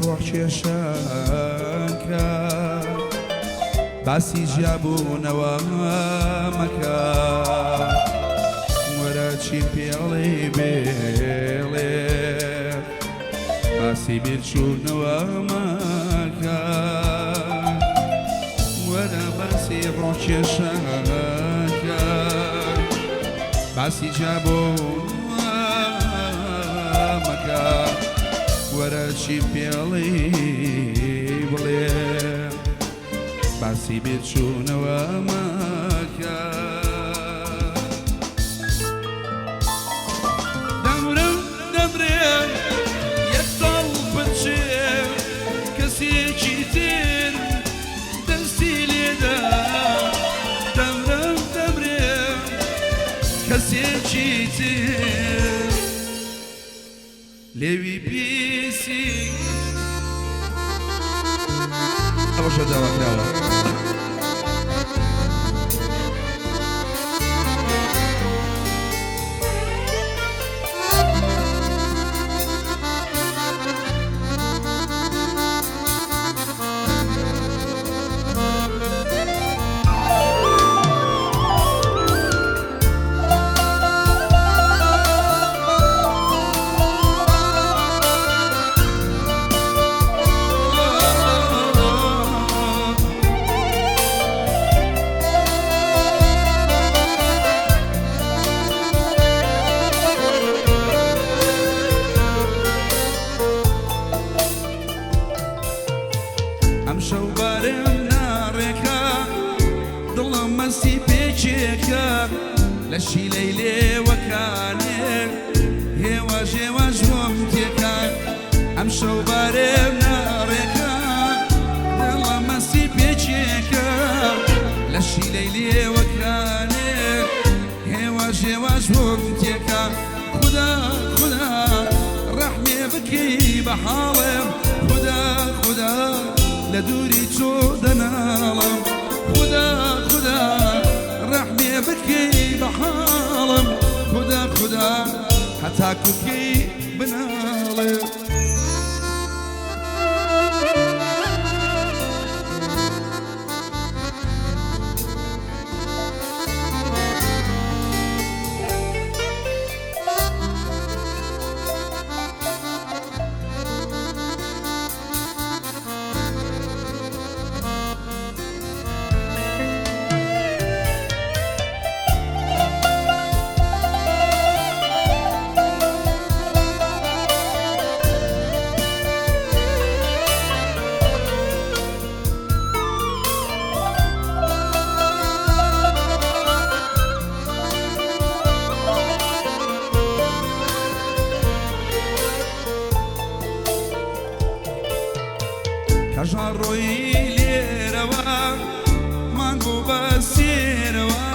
ڕۆحکێشانکە، باسی جیابوونەوە مەکە. وەرە چیم پێڵێ بێڵێ، باسی بیرچوونەوە مەکە. وەرە باسی ڕۆحکێشانکە، باسی جیابوونەوە مەکە. وەرە چیم پێڵێ بڵێ، باسی بیرچوونەوە مەکە. دەمرم دەمرێم یەک ساڵ بچێ، کەسێکی تر دەستی لێدا. دەمرم دەمرێم کەسێکی تر لێوی پیسی. ئەوەشە داواکراوە. ئەمشەو بارم ناڕێکە، دڵم مەستی پێکێکە، لە شیلەی لێوەکانێ هێواش هێواش بۆم تێکە. ئەمشەو بارم ناڕێکە، دڵم مەستی پێکێکە، لە شیلەی لێوەکانێ هێواش هێواش بۆم تێکە. خودا خودا ڕەحمێ بکەی بە حاڵم، خودا خودا لە دووری تۆ دەناڵم. خودا خودا ڕەحمێ بکەی بە حاڵم، خودا خودا هەتا کوکەی بناڵم. کەژاڵ ڕۆیی لێرەوە، مانگ بوو بە سێرەوە،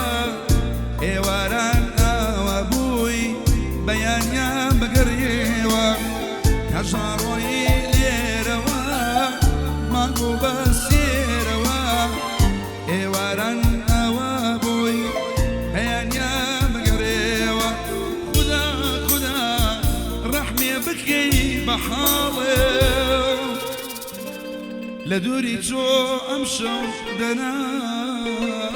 ئێواران ئاوا بووی بەیانیان بگەڕێوە. کەژاڵ ڕۆیی لێرەوە، مانگ بوو بە سێرەوە، ئێواران ئاوا بووی بەیانیان بگەڕێوە. خودا خودا ڕەحمێ بکەی بە حاڵێ، لە دووری تۆ ئەمشەو دەناڵێ.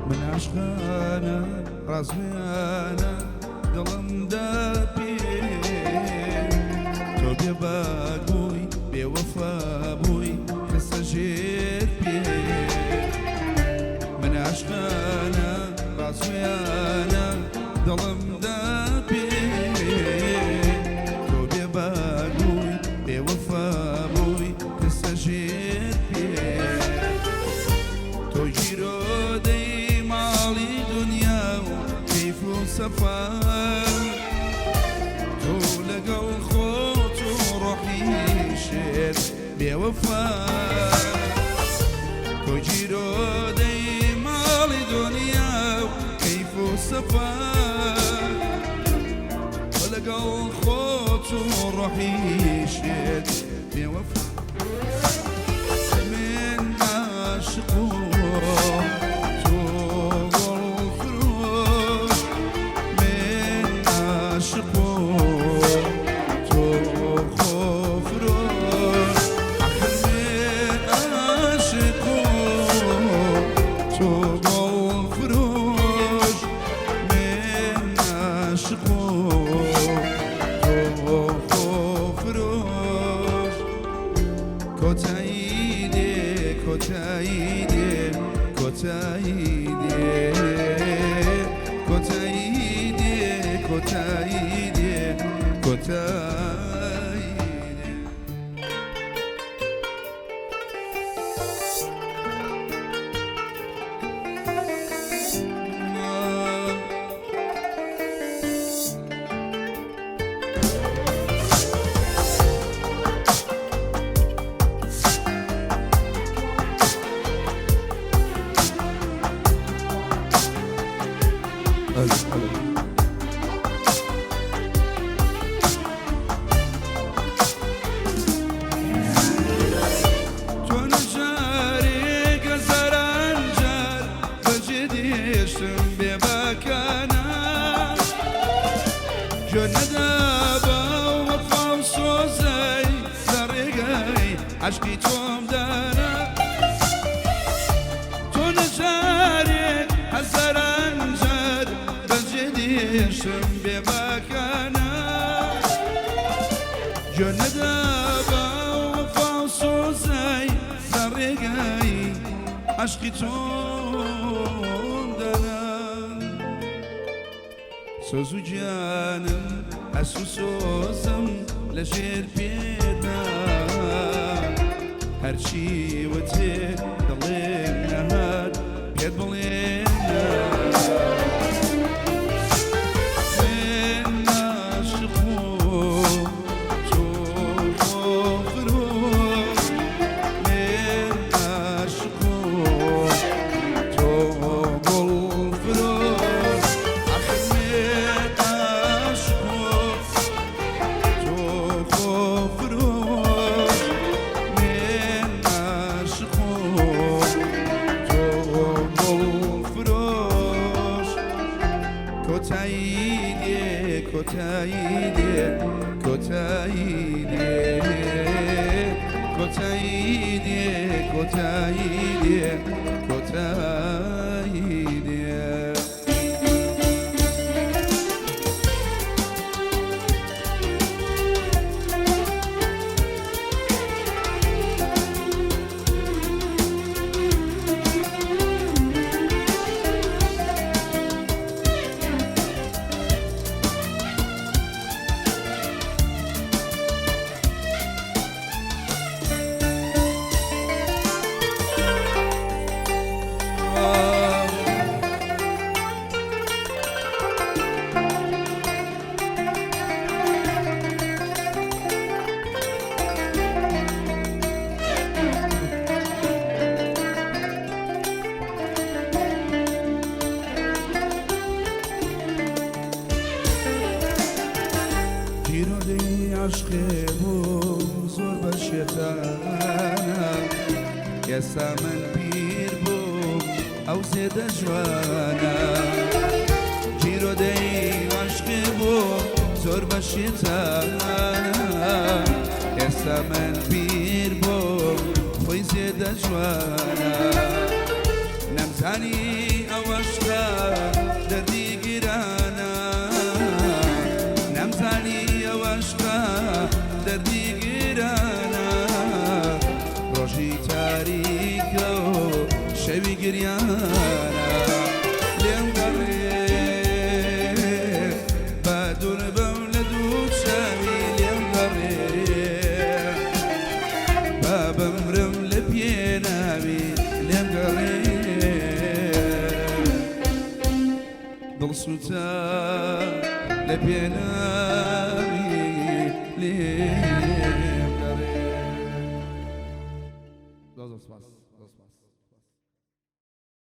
من عاشقانە ڕازویانە دڵم دەپێ. بووی خستە ژێر پێ. تۆ گیرۆدەی ماڵی دونیا و کەیف و سەفا، تۆ لەگەڵ خۆت و ڕۆحی شێت بێوەفا. تۆ گیرۆدەی ماڵی دونیا و کەیف و سەفا، تۆ لەگەڵ خۆت و ڕۆحی شێت بێوەفا. من عاشق و تۆ گوڵ فرۆش، من عاشق و تۆ خۆ فرۆش، ئاخر من عاشق و تۆ گوڵ فرۆش، من عاشق و تۆ خۆ فرۆش. کۆتایی دێ، کۆتایی دێ، کۆتایی دێ، کۆتایی دێ، کۆتایی دێ، کۆتایی دێ. ئەلو ئەلو. تۆ نەجارێک هەزاران جار بەجێ دێشتم بێباکانە، گوێ نەدا بەو وەفا و سۆزەی لە ڕێگای عەشقی تۆم دانا. تۆ نەجارێک هەزاران جار بەجێ دێشتم بێباکانە، گوێ نەدا بەو وەفا و سۆزەی لە ڕێگای عەشقی تۆم دانا. سۆز و گیانم هەست و سۆزم لە ژێر پێدا، هەرچی وتێ دەڵێم نەهات پێت بڵێم نا. من عاشق و تۆ خۆفرۆش، من عاشق و تۆ گوڵ فرۆش، ئاخر من عاشق و تۆ خۆفرۆش، من عاشق و تۆ گوڵ فرۆش. کۆتایی دێ، کۆتایی دێ، کۆتایی دێ، کۆتایی دێ، کۆتایی دێ، کۆتایی دێ. گیرۆدەی عەشقێ بووم زۆر بە شێتانە، ئێستا من پیر بووم ئەو زێدە جوانە. گیرۆدەی عەشقێ بووم زۆر بە شێتانە، ئێستا من پیر بووم خۆی زێدە جوانە. نەمزانی ئەوەشقە دەردی گرانە، نەمزانی ئەوەشقە دەردی گرانە، ڕۆژی تاریکە و شەوی گریانە. لێم گەڕێ با دوور بم لە دوو چاوی، لێم گەڕێ. بمرم لە پێناوی لێم گەڕێ. دڵ سووتا لە پێناوی لێم گەڕێ. زۆر زۆر سپاس، زۆر سپاس.